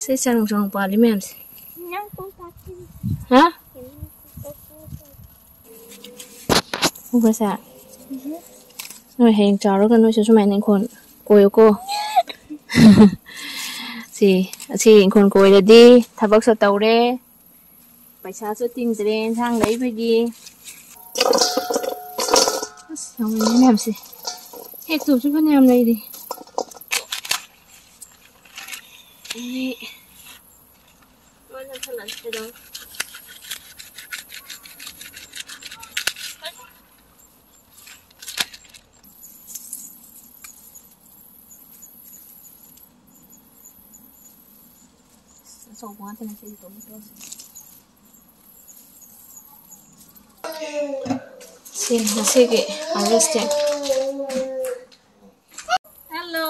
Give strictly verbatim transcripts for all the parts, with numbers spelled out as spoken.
ꯁꯤ ꯆꯔꯣꯡ ꯆꯔꯣꯡ ꯄꯥꯜꯂꯤ ꯃꯌꯥꯝꯁꯦ꯫ ꯍꯥ? ꯎꯕ꯭ꯔꯁꯦ? ꯅꯣꯏ ꯍꯌꯦꯡ ꯆꯥꯎꯔꯒ ꯅꯣꯏꯁꯨ ꯁꯨꯃꯥꯏꯅ ꯏꯪꯈꯣꯜ ꯀꯣꯏꯌꯨꯀꯣ꯫ ꯁꯤ, ꯑꯁꯤ ꯏꯪꯈꯣꯜ ꯀꯣꯏꯔꯗꯤ ꯊꯕꯛꯁꯨ ꯇꯧꯔꯦ, ꯄꯩꯁꯥꯁꯨ ꯇꯤꯡꯗ꯭ꯔꯦ ꯏꯟꯁꯥꯡ ꯂꯩꯕꯒꯤ꯫ ꯑꯁ, ꯌꯥꯝ ꯂꯩꯔꯦ ꯃꯌꯥꯝꯁꯦ꯫ ꯍꯦꯛꯇꯕꯁꯨ ꯐꯅꯌꯥꯝ ꯂꯩꯔꯤ꯫ ꯑꯩ ꯂꯣꯏ ꯂꯧꯁꯜꯂꯁꯤ ꯀꯩꯗꯧꯅꯤ? ꯑꯆꯧꯕ ꯉꯥꯛꯇꯅꯦ ꯁꯤꯒꯤ tomatoes꯫ ꯁꯤ ꯉꯁꯤꯒꯤ harvesting꯫ Hello꯫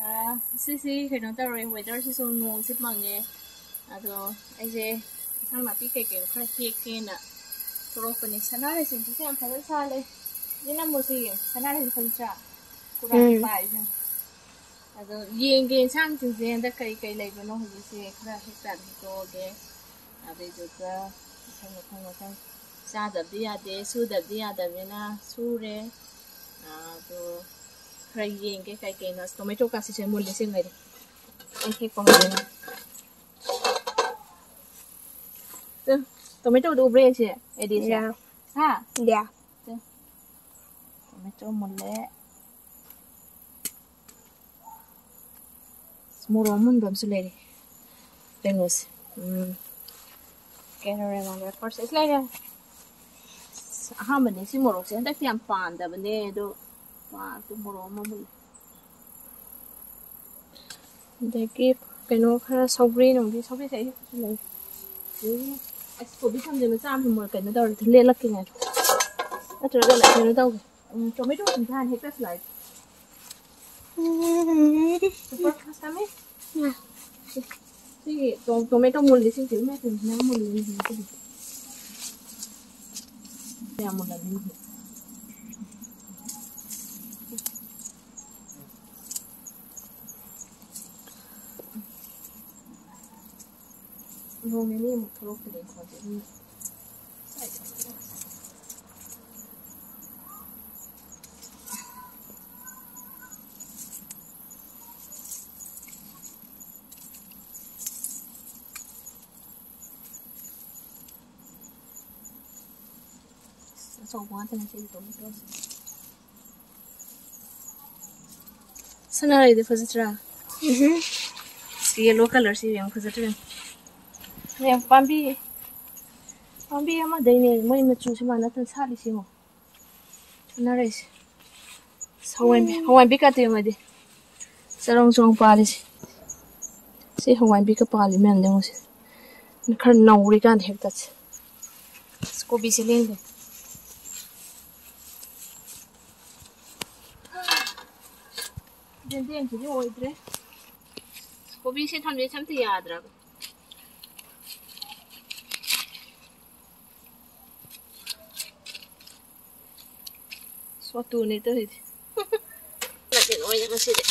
ꯑꯥ, ꯉꯁꯤꯁꯤ ꯀꯩꯅꯣ ꯇꯧꯔꯦ, weatherꯁꯤꯁꯨ ꯅꯣꯡꯁꯤ ꯃꯪꯉꯦ꯫ ꯑꯗꯣ ꯑꯩꯁꯦ ꯏꯟꯁꯥꯡ ꯅꯥꯄꯤ ꯀꯩꯀꯩꯅꯣ ꯈꯔ ꯍꯦꯛꯀꯦꯅ ꯊꯣꯛꯂꯛꯄꯅꯦ꯫ ꯁꯅꯥꯔꯩꯁꯤꯡꯁꯤꯁꯨ ꯌꯥꯝ ꯐꯖꯅ ꯁꯥꯠꯂꯦ꯫ ꯏꯆꯦ ꯅꯝꯃꯣꯁꯤ ꯌꯦꯡꯉꯨ, ꯁꯅꯥꯔꯩꯁꯤ ꯐꯖꯗ꯭ꯔꯥ? ꯀꯨꯔꯥꯗꯤ ꯎꯝ꯫ ꯄꯥꯏꯁꯦ꯫ ꯑꯗꯣ ꯌꯦꯡꯒꯦ ꯏꯟꯁꯥꯡꯁꯤꯡꯁꯦ ꯍꯟꯗꯛ ꯀꯩ ꯀꯩ ꯂꯩꯕꯅꯣ ꯍꯧꯖꯤꯛꯁꯦ ꯈꯔ ꯍꯦꯛꯇ ꯍꯦꯛꯇꯣꯛꯑꯒꯦ꯫ ꯑꯗꯨꯏꯗꯨꯒ ꯃꯊꯪ ꯃꯊꯪ ꯃꯊꯪ ꯆꯥꯗꯕꯗꯤ ꯌꯥꯗꯦ, ꯁꯨꯗꯕꯗꯤ ꯌꯥꯗꯕꯅꯤꯅ ꯁꯨꯔꯦ꯫ ꯑꯗꯣ ꯈꯔ ꯌꯦꯡꯒꯦ ꯀꯩ ꯀꯩꯅꯣ꯫ ꯑꯁ, tomato ꯀꯥꯁꯤꯁꯨ ꯃꯨꯜꯂꯦ ꯁꯤ ꯉꯩꯗꯤ꯫ ꯑꯩ ꯍꯦꯛꯄ ꯍꯧꯔꯦ꯫ ꯇꯨ, tomatoꯗꯨ ꯎꯕ꯭ꯔꯥ ꯌꯦꯡꯁꯤ, ꯑꯦꯗꯤꯁꯦ? ꯌꯥ꯫ ꯍꯥ? ꯌꯥ꯫ ꯇꯨ, tomato ꯃꯨꯜꯂꯦ꯫ ꯃꯣꯔꯣꯛ ꯑꯃꯨꯟꯕ ꯑꯃꯁꯨ ꯂꯩꯔꯤ꯫ ꯀꯩꯅꯣꯁꯦ, ꯎꯝ, ꯀꯩꯅꯣ, lemon pepper ꯁꯦ ꯂꯩꯔꯦ꯫ ꯑꯁ, ꯑꯍꯥꯟꯕꯅꯦ ꯁꯤ ꯃꯣꯔꯣꯛꯁꯦ, ꯍꯟꯗꯛꯇꯤ ꯌꯥꯝ ꯄꯥꯟꯗꯕꯅꯦ, ꯑꯗꯣ ꯄꯥꯟ-, ꯃꯣꯔꯣꯛ ꯑꯃ ꯃꯨꯜꯂꯤ꯫ ꯑꯗꯒꯤ ꯀꯩꯅꯣ ꯈꯔ ꯁꯧꯒ꯭ꯔꯤ ꯅꯨꯡꯒ꯭ꯔꯤ, ꯁꯧꯒ꯭ꯔꯤꯁꯦ ꯑꯩ ꯂꯩ꯫ ꯑꯗꯒꯤ ꯑꯁ, ꯀꯣꯕꯤ ꯊꯝꯖꯦ ꯃꯆꯥ ꯑꯃ ꯃꯣꯔꯣꯛ ꯀꯩꯅꯣ ꯇꯧꯔꯦ, ꯂꯦꯜꯂꯛꯀꯦ ꯉꯥꯏꯈꯣ꯫ ꯅꯠꯇ꯭ꯔꯒꯅ ꯀꯩꯅꯣ ꯇꯧꯒꯦ꯫ ꯎꯝ, tomato ꯁꯤꯡꯁꯦ ꯍꯥꯟꯅ ꯍꯦꯛꯇ slide꯫ Super fast ꯇꯝꯃꯤ꯫ ꯁꯤꯒꯤ ꯇꯣ-, tomato ꯃꯨꯜꯂꯤꯁꯤꯡꯁꯦ ꯏꯃꯥ ꯏꯄꯦꯝꯃ ꯃꯨꯜꯂꯤ꯫ ꯌꯥꯝ ꯃꯨꯜꯂꯗꯤ꯫ ꯅꯣꯡ ꯅꯤꯅꯤꯃꯨꯛ ꯊꯣꯛꯂꯛꯇ꯭ꯔꯦ ꯏꯪꯈꯣꯜꯁꯦ꯫ ꯑꯗꯨꯝ ꯑꯆꯧꯕ ꯉꯥꯛꯇꯅꯦ ꯁꯤꯗꯤ ꯇꯧꯒꯦ ꯇꯧꯔꯤꯁꯦ꯫ ꯁꯅꯥꯔꯩꯗꯤ ꯐꯖꯗ꯭ꯔꯥ? ꯎꯝ꯫ ꯌꯦꯜꯂꯣ ꯀꯂꯔꯁꯤ ꯌꯥꯝ ꯐꯖꯗ꯭ꯔꯥ? ꯌꯥꯝ ꯄꯥꯝꯕꯤ, ꯄꯥꯝꯕꯤ ꯑꯃꯗꯩꯅꯦ ꯃꯣꯏ ꯃꯆꯨꯁꯦ ꯃꯥꯟꯅꯗꯅ ꯁꯥꯠꯂꯤꯁꯦ ꯌꯦꯡꯉꯣ꯫ ꯁꯅꯥꯔꯩꯁꯦ꯫ ꯍꯋꯥꯏ, ꯍꯋꯥꯏ ꯕꯤꯀꯥꯇꯤ ꯌꯦꯡꯉꯣ ꯑꯩꯗꯤ꯫ ꯆꯔꯣꯡ ꯆꯔꯣꯡ ꯄꯥꯜꯂꯤꯁꯦ꯫ ꯁꯤ ꯍꯋꯥꯏ ꯕꯤꯀ ꯄꯥꯜꯂꯤ ꯃꯌꯥꯝꯗꯣ ꯌꯦꯡꯉꯣ ꯁꯤ꯫ ꯈꯔ ꯅꯧꯔꯤꯀꯥꯟꯗ ꯍꯦꯛꯇꯠꯁꯦ꯫ ꯑꯁ, ꯀꯣꯕꯤꯁꯦ ꯂꯦꯡꯗꯦ꯫ ꯌꯦꯟꯗꯦꯝꯁꯤꯗꯤ ꯑꯣꯏꯗ꯭ꯔꯦ꯫ ꯀꯣꯕꯤꯁꯦ ꯊꯝꯖꯦꯠꯁꯦ ꯑꯝꯇ ꯌꯥꯗ꯭ꯔꯕ꯫ ꯁꯣꯇꯨꯅꯦ ꯇꯧꯔꯤꯁꯦ꯫ ꯅꯠꯇꯦ, ꯂꯣꯏꯅ ꯉꯁꯤꯗꯤ꯫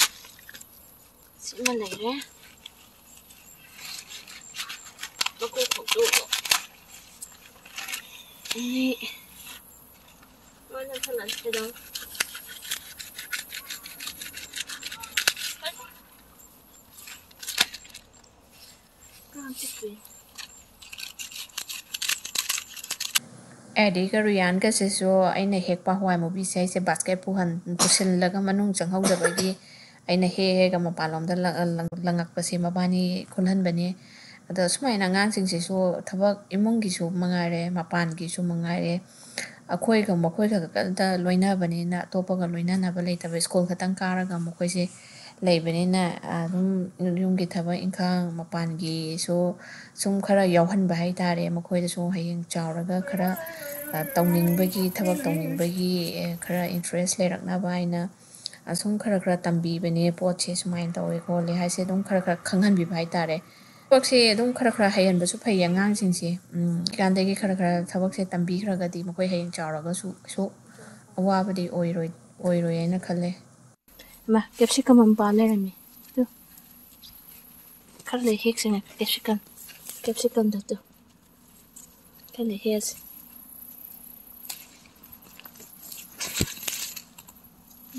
ꯁꯤꯃ ꯂꯩꯔꯦ꯫ ꯃꯀꯣꯛ ꯈꯣꯛꯇꯣꯛꯑꯣ꯫ ꯑꯅꯤ꯫ ꯂꯣꯏꯅ ꯊꯜꯂꯁꯤ ꯀꯩꯗꯧ? ꯀꯥꯡ ꯆꯤꯛꯇꯣꯏꯅꯦ꯫ ꯑꯦꯗꯤꯒ ꯔꯨꯌꯥꯟꯒꯁꯤꯁꯨ ꯑꯩꯅ ꯍꯦꯛꯄ ꯍꯋꯥꯏ ꯃꯨꯕꯤꯁꯦ ꯑꯩꯁꯦ ꯕꯥꯁꯀꯦꯠ ꯄꯨꯍꯟ-, ꯄꯨꯁꯤꯜꯂꯒ ꯃꯅꯨꯡ ꯆꯪꯍꯧꯗꯕꯒꯤ ꯑꯩꯅ ꯍꯦꯛ ꯍꯦꯛꯑꯒ ꯃꯄꯥꯟꯂꯣꯝꯗ ꯂꯪ-, ꯂꯪ-, ꯂꯪꯉꯛꯄꯁꯦ ꯃꯕꯥꯅꯤ ꯈꯨꯜꯍꯟꯕꯅꯤ꯫ ꯑꯗꯣ ꯁꯨꯃꯥꯏꯅ ꯑꯉꯥꯡꯁꯤꯡꯁꯤꯁꯨ ꯊꯕꯛ ꯏꯃꯨꯡꯒꯤꯁꯨ ꯃꯉꯥꯏꯔꯦ, ꯃꯄꯥꯟꯒꯤꯁꯨ ꯃꯉꯥꯏꯔꯦ, ꯑꯩꯈꯣꯏꯒ ꯃꯈꯣꯏꯒ ꯈꯛꯇ ꯂꯣꯏꯅꯕꯅꯤꯅ ꯑꯇꯣꯞꯄꯒ ꯂꯣꯏꯅꯅꯕ ꯂꯩꯇꯕ, ꯁ꯭ꯀꯨꯜ ꯈꯛꯇꯪ ꯀꯥꯔꯒ ꯃꯈꯣꯏꯁꯦ ꯂꯩꯕꯅꯤꯅ, ꯑꯗꯨꯝ ꯌꯨꯝꯒꯤ ꯊꯕꯛ ꯏꯪꯈꯥꯡ ꯃꯄꯥꯟꯒꯤꯁꯨ ꯁꯨꯝ ꯈꯔ ꯌꯥꯎꯍꯟꯕ ꯍꯥꯏꯇꯥꯔꯦ꯫ ꯃꯈꯣꯏꯗꯁꯨ ꯍꯌꯦꯡ ꯆꯥꯎꯔꯒ ꯈꯔ, ꯑ, ꯇꯧꯅꯤꯡꯕꯒꯤ, ꯊꯕꯛ ꯇꯧꯅꯤꯡꯕꯒꯤ, ꯑꯦ, ꯈꯔ ꯏꯟꯇꯔꯦꯁ ꯂꯩꯔꯛꯅꯕ ꯍꯥꯏꯅ, ꯑ, ꯁꯨꯝ ꯈꯔ ꯈꯔ ꯇꯝꯕꯤꯕꯅꯦ꯫ ꯄꯣꯠꯁꯦ ꯁꯨꯃꯥꯏꯅ ꯇꯧꯋꯦ ꯈꯣꯠꯂꯦ ꯍꯥꯏꯁꯦ ꯑꯗꯨꯝ ꯈꯔ ꯈꯔ ꯈꯪꯍꯟꯕꯤꯕ ꯍꯥꯏꯇꯥꯔꯦ꯫ ꯊꯕꯛꯁꯦ ꯑꯗꯨꯝ ꯈꯔ ꯈꯔ ꯍꯩꯍꯟꯕꯁꯨ ꯐꯩꯌꯦ ꯑꯉꯥꯡꯁꯤꯡꯁꯦ꯫ ꯎꯝ, ꯄꯤꯛꯏꯀꯥꯟꯗꯒꯤ ꯈꯔ ꯈꯔ ꯊꯕꯛꯁꯦ ꯇꯝꯕꯤꯈ꯭ꯔꯒꯗꯤ ꯃꯈꯣꯏ ꯍꯌꯦꯡ ꯆꯥꯎꯔꯒꯁꯨ ꯀꯩꯁꯨ ꯑꯋꯥꯕꯗꯤ ꯑꯣꯏꯔꯣꯏ, ꯑꯣꯏꯔꯣꯏ ꯍꯥꯏꯅ ꯈꯜꯂꯦ꯫ ꯃꯥ, ꯀꯦꯞꯁꯤꯀꯝ ꯑꯃ ꯄꯥꯜ ꯂꯩꯔꯝꯃꯤ꯫ ꯇꯨ꯫ ꯈꯔ ꯂꯩ ꯍꯦꯛꯁꯤꯅꯦ, ꯀꯦꯞꯁꯤꯀꯝ꯫ Capsicum ꯗꯣ ꯇꯨ꯫ ꯈꯔ ꯂꯩ ꯍꯦꯛꯑꯁꯤ꯫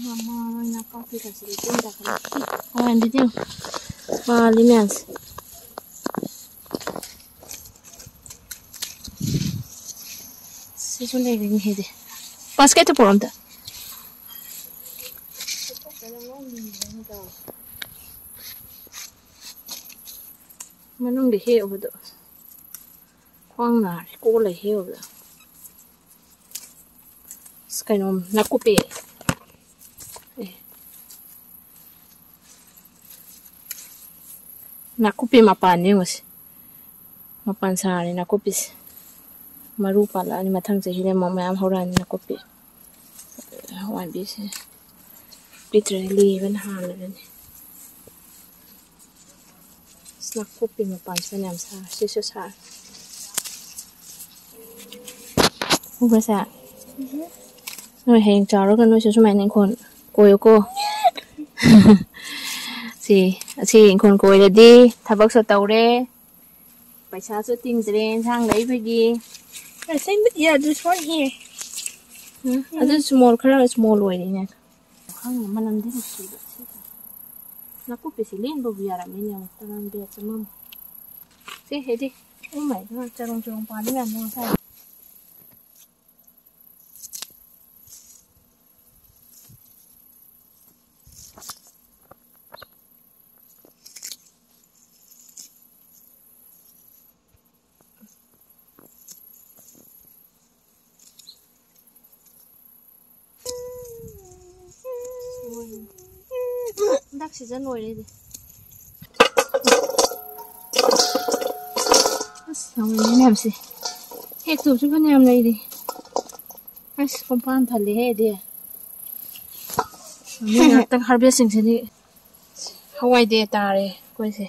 ꯃꯃꯥ ꯅꯥꯄꯥꯛꯄꯤ ꯀꯥꯁꯤꯗꯤ ꯇꯤꯟ ꯇꯥꯈꯠꯂꯦ꯫ ꯍꯋꯥꯏꯗꯤ ꯌꯦꯡꯉꯨ꯫ ꯄꯥꯜꯂꯤ ꯃꯌꯥꯝꯁꯦ꯫ ꯁꯤꯁꯨ ꯂꯩꯔꯤꯅꯤ ꯍꯦꯗꯤ꯫ Basket ꯇꯨ ꯄꯨꯔꯛꯑꯣ ꯑꯝꯇ꯫ ꯃꯅꯨꯡꯗ ꯍꯦꯛꯎꯕꯗꯣ ꯈ꯭ꯋꯥꯡ ꯅꯥꯔꯦ, ꯀꯣꯜꯂ ꯍꯦꯛꯎꯕꯗꯣ꯫ ꯑꯁ, ꯀꯩꯅꯣ, ꯅꯥꯀꯨꯞꯄꯤ꯫ ꯑꯦ꯫ ꯅꯥꯀꯨꯞꯄꯤ ꯃꯄꯥꯟꯅꯤ ꯌꯦꯡꯉꯨꯁꯦ꯫ ꯃꯄꯥꯟ ꯁꯥꯔꯦ ꯅꯥꯀꯨꯞꯄꯤꯁꯦ꯫ ꯃꯔꯨ ꯄꯥꯜꯂꯛꯑꯅꯤ, ꯃꯊꯪ ꯆꯍꯤꯗ ꯑꯃꯨꯛ ꯃꯌꯥꯝ ꯍꯧꯔꯛꯑꯅꯤ ꯅꯥꯀꯨꯞꯄꯤ꯫ ꯍꯋꯥꯏꯕꯤꯁꯦ ꯄꯤꯛꯇ꯭ꯔꯗꯤ ꯂꯤꯕꯅ ꯍꯥꯜꯂꯕꯅꯤ꯫ ꯑꯁ, ꯅꯥꯀꯨꯞꯄꯤ ꯃꯄꯥꯟꯁꯤꯅ ꯌꯥꯝ ꯁꯥꯔꯦ꯫ ꯁꯤꯁꯨ ꯁꯥꯔꯦ꯫ ꯎꯕ꯭ꯔꯁꯦ? ꯅꯣꯏ ꯍꯌꯦꯡ ꯆꯥꯎꯔꯒ ꯅꯣꯏꯁꯨ ꯁꯨꯃꯥꯏꯅ ꯏꯪꯈꯣꯜ ꯀꯣꯏꯌꯨꯀꯣ꯫ ꯁꯤ, ꯑꯁꯤ ꯏꯪꯈꯣꯜ ꯀꯣꯏꯔꯗꯤ ꯊꯕꯛꯁꯨ ꯇꯧꯔꯦ, ꯄꯩꯁꯥꯁꯨ ꯇꯤꯡꯗ꯭ꯔꯦ ꯏꯟꯁꯥꯡ ꯂꯩꯕꯒꯤ꯫ I think, yeah, this one here. ꯎꯝ, ꯑꯗꯨ small, ꯈꯔ small ꯑꯣꯏꯔꯤꯅꯦ꯫ ꯈꯪꯗꯦ, ꯃꯅꯝꯗꯤ ꯅꯨꯡꯁꯤꯕ꯫ ꯅꯥꯀꯨꯞꯄꯤꯁꯤ ꯂꯦꯟꯕꯕꯨ ꯌꯥꯔꯝꯃꯤꯅꯦ, ꯑꯃꯨꯛꯇ ꯅꯪ batch ꯑꯃꯃꯨꯛ꯫ ꯁꯤ ꯍꯦꯗꯤ, oh my God, ꯆꯔꯣꯡ ꯆꯔꯣꯡ ꯄꯥꯜꯂꯤ ꯃꯌꯥꯝꯗꯣ ꯉꯁꯥꯏ꯫ ꯍꯟꯗꯛ season ꯂꯣꯏꯔꯦꯗꯤ꯫ ꯑꯁ, ꯌꯥꯝ ꯂꯩꯔꯦ ꯃꯌꯥꯝꯁꯦ꯫ ꯍꯦꯛꯇꯕꯁꯨ ꯐꯅꯌꯥꯝ ꯂꯩꯔꯤ꯫ ꯑꯁ, ꯀꯣꯝꯄꯥꯛ ꯑꯃ ꯊꯜꯂꯦꯍꯦ ꯑꯩꯗꯤ꯫ ꯃꯤ ꯉꯥꯛꯇꯪ harvest ꯁꯤꯡꯁꯤꯗꯤ ꯍꯋꯥꯏ day ꯇꯥꯔꯦ ꯑꯩꯈꯣꯏꯁꯦ꯫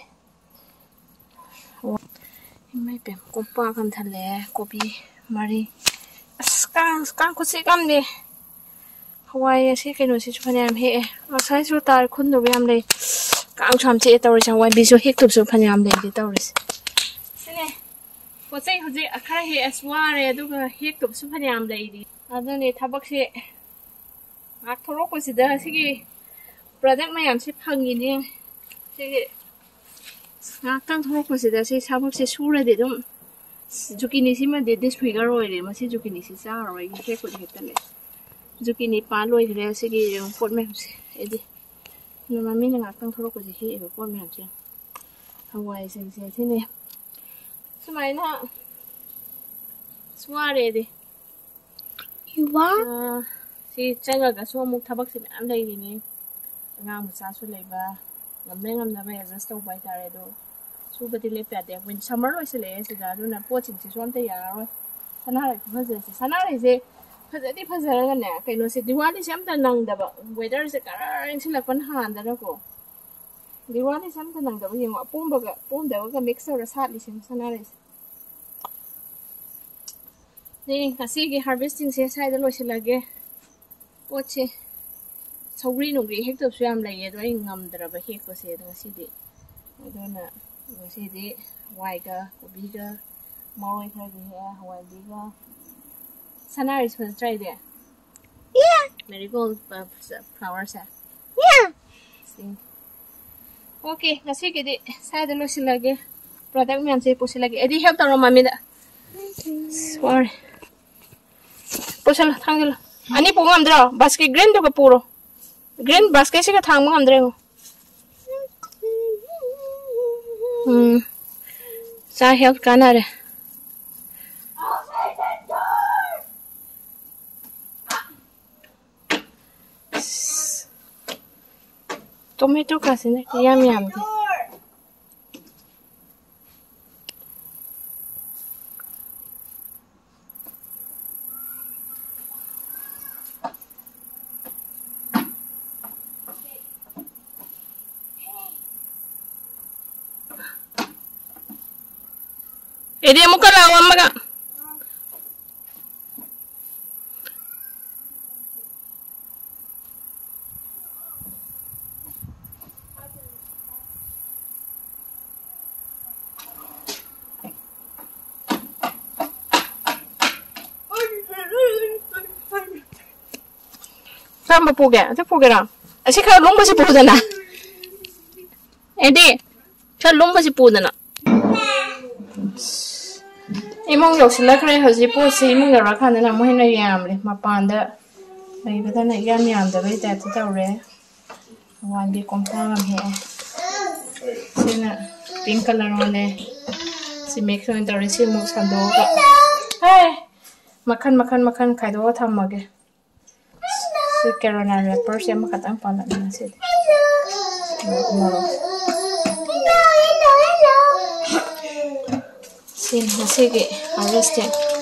ꯏꯃꯥ ꯏꯕꯦꯝ, ꯀꯣꯝꯄꯥꯛ ꯑꯃ ꯊꯜꯂꯦ, ꯀꯣꯕꯤ ꯃꯔꯤ꯫ ꯑꯁ, ꯀꯥꯡ, ꯀꯥꯡ ꯈꯨꯆꯤꯛ ꯑꯃꯅꯦ꯫ ꯍꯋꯥꯏ ꯑꯁꯤ ꯀꯩꯅꯣꯁꯤꯁꯨ ꯐꯅꯌꯥꯝ ꯍꯦꯛꯑꯦ꯫ ꯉꯁꯥꯏꯁꯨ ꯇꯥꯔ ꯈꯨꯟꯗꯕ ꯌꯥꯝ ꯂꯩ꯫ ꯀꯥꯡꯁꯨ ꯌꯥꯝ ꯆꯤꯛꯑꯦ ꯇꯧꯔꯤꯁꯦ꯫ ꯍꯋꯥꯏꯕꯤꯁꯨ ꯍꯦꯛꯇꯕꯁꯨ ꯐꯅꯌꯥꯝ ꯂꯩꯔꯦ ꯇꯧꯔꯤꯁꯦ꯫ ꯄꯣꯠ ꯆꯩ ꯍꯧꯖꯤꯛ ꯈꯔ ꯍꯦꯛꯑꯁꯨ ꯋꯥꯔꯦ, ꯑꯗꯨꯒ ꯍꯦꯛꯇꯕꯁꯨ ꯐꯅꯌꯥꯝ ꯂꯩꯔꯤ꯫ ꯑꯗꯨꯅꯦ ꯊꯕꯛꯁꯦ ꯉꯥꯛ ꯊꯣꯔꯛꯄꯁꯤꯗ ꯁꯤꯒꯤ product ꯃꯌꯥꯝꯁꯦ ꯐꯪꯉꯤꯅꯦ꯫ ꯁꯤꯒꯤ ꯉꯥꯛꯇꯪ ꯊꯣꯔꯛꯄꯁꯤꯗ ꯁꯤ ꯊꯕꯛꯁꯦ ꯁꯨꯔꯗꯤ ꯑꯗꯨꯝ ꯖꯨꯀꯤꯅꯤꯁꯤꯃꯗꯤ disfigure ꯑꯣꯏꯔꯦ꯫ ꯃꯁꯤ ꯖꯨꯀꯤꯅꯤꯁꯤ ꯆꯥꯔꯔꯣꯏꯒꯦ, ꯍꯦꯛꯄꯨꯗꯤ ꯍꯦꯛꯇꯠꯂꯦ꯫ ꯖꯨꯀꯤꯅꯤ ꯄꯥꯜ ꯂꯣꯏꯈ꯭ꯔꯦ꯫ ꯁꯤꯒꯤ ꯄꯣꯠ ꯃꯌꯥꯝꯁꯦ ꯑꯩꯗꯤ ꯃꯃꯤꯡꯅ ꯉꯥꯛꯇꯪ ꯊꯣꯔꯛꯄꯁꯦ ꯍꯦꯛꯑꯦꯕ ꯄꯣꯠ ꯃꯌꯥꯝꯁꯦ꯫ ꯍꯋꯥꯏꯁꯤꯡꯁꯦ ꯁꯤꯅꯦ꯫ ꯁꯨꯃꯥꯏꯅ ꯑꯁ ꯋꯥꯔꯦꯗꯤ꯫ ꯏꯋꯥ꯫ ꯑꯥ, ꯁꯤ ꯆꯪꯉꯒꯁꯨ ꯑꯃꯨꯛ ꯊꯕꯛꯁꯦ ꯃꯌꯥꯝ ꯂꯩꯔꯤꯅꯤ꯫ ꯑꯉꯥꯡ ꯃꯆꯥꯁꯨ ꯂꯩꯕ, ꯉꯝꯅ ꯉꯝꯅꯕ adjust ꯇꯧꯕ ꯍꯥꯏꯇꯥꯔꯦ꯫ ꯑꯗꯣ ꯁꯨꯕꯗꯤ ꯂꯦꯞꯄ ꯌꯥꯗꯦ꯫ Win-, summer ꯂꯣꯏꯁꯤꯜꯂꯛꯑꯦ ꯁꯤꯗ, ꯑꯗꯨꯅ ꯄꯣꯠꯁꯤꯡꯁꯤꯁꯨ ꯑꯝꯇ ꯌꯥꯔꯔꯣꯏ꯫ ꯁꯅꯥꯔꯩ ꯈꯨꯐꯖꯁꯦ, ꯁꯅꯥꯔꯩꯁꯦ ꯐꯖꯗꯤ ꯐꯖꯔꯒꯅꯦ, ꯀꯩꯅꯣꯁꯦ ꯗꯤꯋꯥꯂꯤꯁꯦ ꯑꯝꯇ ꯅꯪꯗꯕ, weatherꯁꯦ ꯀꯔꯔ ꯏꯪꯁꯤꯜꯂꯛꯄꯅ ꯍꯥꯟꯗꯅꯀꯣ꯫ ꯗꯤꯋꯥꯂꯤꯁꯦ ꯑꯝꯇ ꯅꯪꯗꯕ ꯌꯦꯡꯉꯣ, ꯑꯄꯣꯝꯕꯒ ꯑꯄꯣꯝꯗꯕꯒ mix ꯇꯧꯔ ꯁꯥꯠꯂꯤꯁꯤꯡ ꯁꯅꯥꯔꯩꯁꯦ꯫ ꯁꯤ ꯉꯁꯤꯒꯤ harvestingꯁꯦ ꯁ꯭ꯋꯥꯏꯗ ꯂꯣꯏꯁꯤꯜꯂꯒꯦ꯫ ꯄꯣꯠꯁꯦ ꯁꯧꯒ꯭ꯔꯤ ꯅꯨꯡꯒ꯭ꯔꯤ ꯍꯦꯛꯇꯕꯁꯨ ꯌꯥꯝ ꯂꯩꯌꯦ, ꯑꯗꯣ ꯑꯩ ꯉꯝꯗ꯭ꯔꯕ ꯍꯦꯛꯄꯁꯦ ꯑꯗꯣ ꯉꯁꯤꯗꯤ꯫ ꯑꯗꯨꯅ ꯉꯁꯤꯗꯤ ꯍꯋꯥꯏꯒ ꯀꯣꯕꯤꯒ ꯃꯔꯣꯏ ꯈꯔꯒ ꯍꯦꯛꯑꯦ, ꯍꯋꯥꯏꯕꯤꯒ꯫ ꯁꯅꯥꯔꯩꯁꯨ ꯐꯖꯗ꯭ꯔꯥ ꯑꯩꯗꯤ? Marigold flowerꯁꯦ꯫ ꯁꯤ꯫ Okay, ꯉꯁꯤꯒꯤꯗꯤ ꯁ꯭ꯋꯥꯏꯗ ꯂꯣꯏꯁꯤꯜꯂꯒꯦ꯫ Product ꯃꯌꯥꯝꯁꯦ ꯄꯨꯁꯤꯜꯂꯒꯦ꯫ ꯑꯦꯗꯤ help ꯇꯧꯔꯣ ꯃꯃꯤꯗ꯫ ꯑꯁ, ꯋꯥꯔꯦ꯫ ꯄꯨꯁꯜꯂꯣ, ꯊꯥꯡꯖꯜꯂꯣ꯫ ꯑꯅꯤ ꯄꯨ ꯉꯝꯗ꯭ꯔꯣ? Basket greenꯗꯨꯒ ꯄꯨꯔꯣ꯫ Green basketꯁꯤꯒ ꯊꯥꯡꯕ ꯉꯝꯗ꯭ꯔꯦ ꯌꯦꯡꯉꯣ꯫ ꯎꯝ꯫ ꯆꯥ health ꯀꯥꯟꯅꯔꯦ꯫ Tomato ꯀꯥꯁꯤꯅ ꯌꯥꯝ ꯌꯥꯝꯗꯦ꯫ ꯑꯦꯗꯤ ꯑꯃꯨꯛꯀ ꯂꯥꯛꯑꯣ ꯑꯃꯒ꯫ ꯀꯔꯝꯕ ꯄꯨꯒꯦ? ꯑꯗꯨ ꯄꯨꯒꯦꯔꯣ? ꯑꯁꯤ ꯈꯔ ꯂꯨꯝꯕꯁꯤ ꯄꯨꯗꯅ꯫ ꯑꯦꯗꯤ, ꯈꯔ ꯂꯨꯝꯕꯁꯤ ꯄꯨꯗꯅ꯫ ꯏꯃꯨꯡ ꯌꯧꯁꯤꯜꯂꯛꯈ꯭ꯔꯦ꯫ ꯍꯧꯖꯤꯛ ꯄꯣꯠꯁꯤ ꯏꯃꯨꯡ ꯌꯧꯔꯛꯑꯀꯥꯟꯗꯅ ꯑꯃꯨꯛ ꯍꯦꯟꯅ ꯌꯥꯝꯂꯦ꯫ ꯃꯄꯥꯟꯗ ꯂꯩꯕꯗꯅ ꯏꯌꯥꯝ ꯌꯥꯝꯗꯕꯩ type ꯇ ꯇꯧꯔꯦ꯫ ꯍꯋꯥꯏꯗꯤ ꯀꯣꯝꯊꯥ ꯑꯃ ꯍꯦꯛꯑꯦ꯫ ꯁꯤꯅ pink colour ꯑꯣꯜꯂꯦ꯫ ꯁꯤ mix ꯑꯣꯏꯅ ꯇꯧꯔꯦ꯫ ꯁꯤ ꯑꯃꯨꯛ ꯁꯟꯗꯣꯛꯑꯒ꯫ ꯍꯥꯏ! ꯃꯈꯟ, ꯃꯈꯟ, ꯃꯈꯟ ꯈꯥꯏꯗꯣꯛꯑ ꯊꯝꯃꯒꯦ꯫ ꯁꯤ Carolina wrapper ꯁꯦ ꯑꯃꯈꯛꯇꯪ ꯄꯥꯜꯂꯛꯑꯦ ꯉꯁꯤꯗꯤ꯫ ꯃꯣꯔꯣꯛ, ꯃꯣꯔꯣꯛ꯫ ꯁꯤ ꯉꯁꯤꯒꯤ harvesting꯫